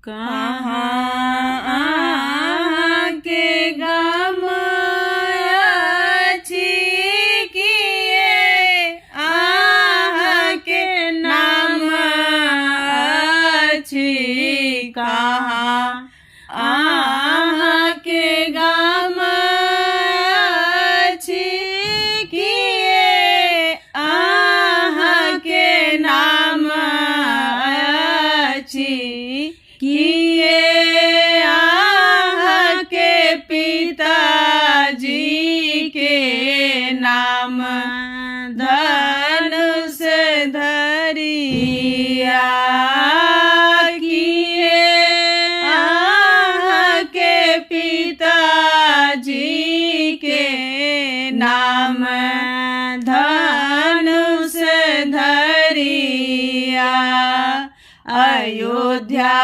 कहाँ अहाँके गाम अछि किए अहाँके नाम अछि कहाँ अहाँके गाम अछि किए अहाँके नाम अछि किए अहाँके पिताजी के नाम धनुष धरिया किए अहाँके पिताजी के नाम धनुष धरिया अयोध्या।